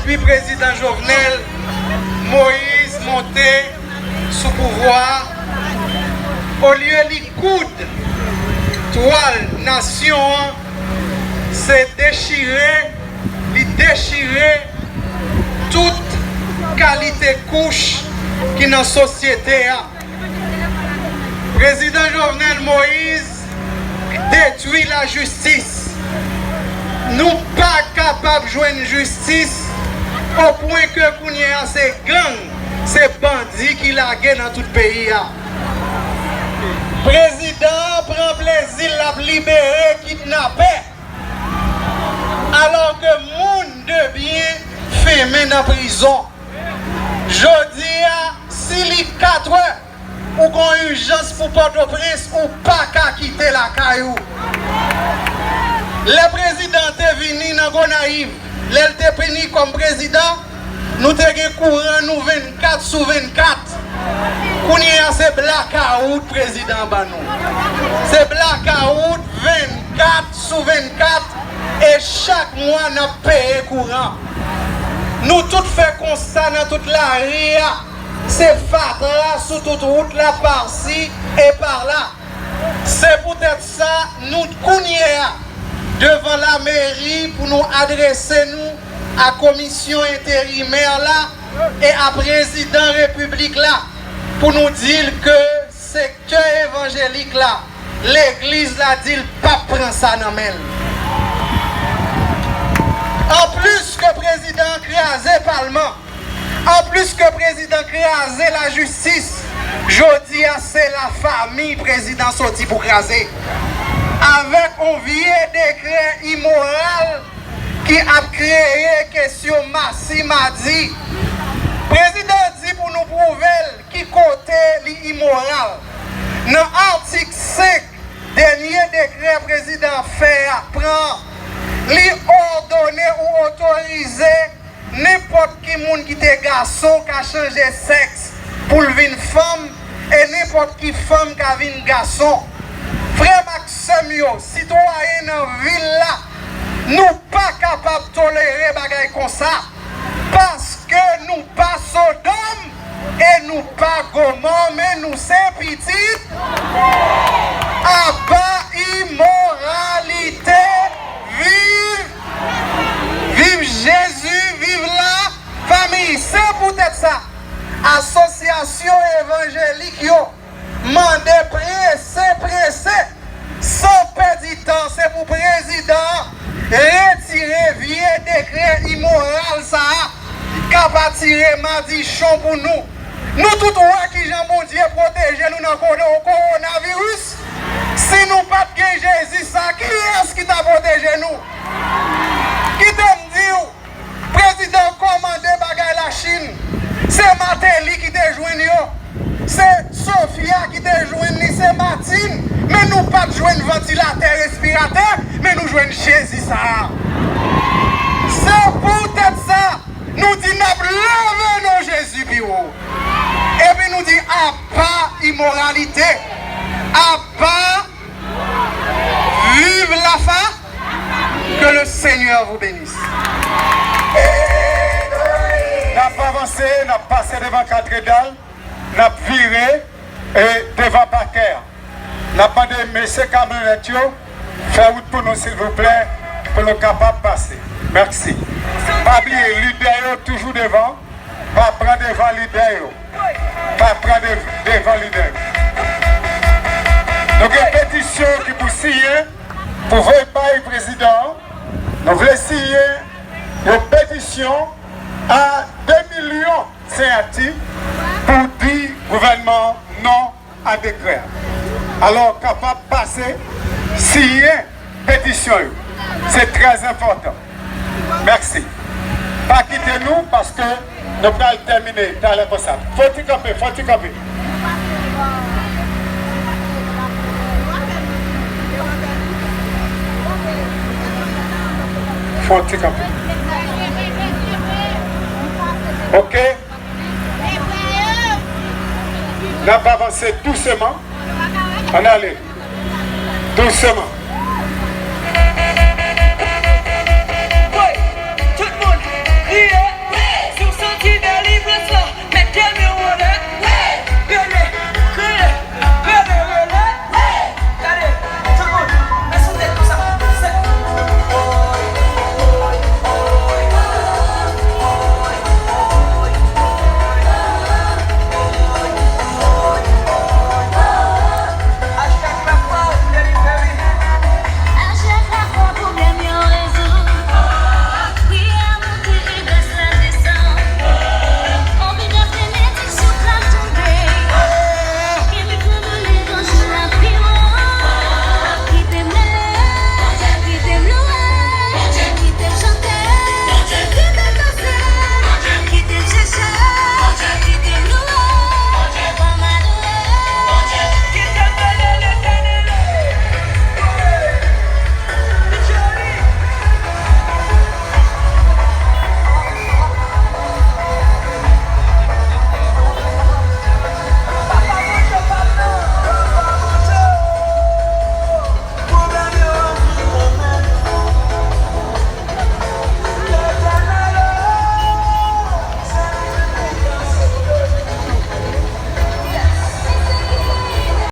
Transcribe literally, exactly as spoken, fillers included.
Depi Prezidan Jovenel Moïse monte sou pouvwa a, olye li koud twal nasyon an, se dechire li dechire tout kalite kouch ki nan sosyete a. Prezidan Jovenel Moïse detwi lajistis. Nou pa kapab jwenn jistis opwen ke kounye a se gang, se bandi ki lage nan tout peyi a. Prezidan an pran plezi l ap libere kidnapè, alò ke moun de byen fèmen nan prizon. Jodi a, si li katrè, ou gon ijans pou Pòtoprens, ou pa ka kite lakay ou. Lè prezidan te vini nan Gonayiv, lè l te vini kòm prezidan, nou te gen kouran nou vennkat sou vennkat. Kounye a se blakawout prezidan an ban nou. Se blakawout vennkat sou vennkat e chak mwa n ap peye kouran. Nou tout fè konsta nan tout lari a, se fatra sou tout wout la pasi e pala. Se poutèt sa, nou kounye a devan lameri pou nou adrese nou a komisyon enterimè la e a prezidan repiblik la pou nou di l ke sektè evanjelik la, legliz la di l p ap pran sa nan men l. Anplis ke prezidan an kraze palman, anplis ke prezidan kraze lajistis, jodi a se lafanmi prezidan soti pou kraze. Avèk yon vye dekrè imoral ki ap kreye kesyon masi madi. Prezidan di pou nou pwouve l ki kote li imoral. Nan atik senk, dènye dekrè prezidan an fè a, pran, li òdone ou otorize nenpòt ki moun ki te gason ka chanje sèks pou l vin fanm, e nenpòt ki fanm ka vin gason. Frè m ak sè m yo, sitwayen nan vil la, nou pa kapab tolere bagay konsa, paske nou pa Sodòm e nou pa Gomò, men nou se pitit. Aba imoralite! Viv, viv Jezi, viv la fanmi. Se poutèt sa, asosyasyon evanjelik yo mande prese, prese, san pèdi tan, se pou prezidan an retire vye dekrè imoral sa a k ap atire madichon pou nou. Nou tout wè kijan Bondye pwoteje nou nan kowonaviris. Si nou pa t gen Jezi sa, kiyès ki ta pwoteje nou? Kite m di w, prezidan kòmande bagay Lachin. Se Martelly ki te jwenn yo. Se Sofia ki te jwenn li. Se Martine. Men nou pa t jwenn vantilatè, respiratè. Men nou jwenn Jezi sa a. Se poutèt sa, nou di n ap leve non Jezi pi wo. Epi nou di, apa imoralite. Apa Vive la fa! Que le Seigneur vous bénisse. N ap avanse, n ap pase devan katedral, n ap vire e devan pakè a. N ap mande mesye kamyonèt yo fè wout pou nou, silvouplè, pou nou kapab pase. Mèsi. Pa bliye, lidè yo toujou devan. Pa pran devan lidè yo. Pa pran de-, devan lidè yo. Nou gen petisyon ki pou siyen pou voye bay prezidan an. Nou vle siyen yon petisyon a de milyon siyati pou di gouvènman an non a dekrè a. Alò, kapab pase, siyen petisyon yo. Se trè enpòtan. Mèsi. Pa kite nou, paske nou pral tèmine talè konsa. Fò ti kanpe, fò ti kanpe. Fò ti kanpe. Oke. N ap avanse douseman. Ann ale. Douseman.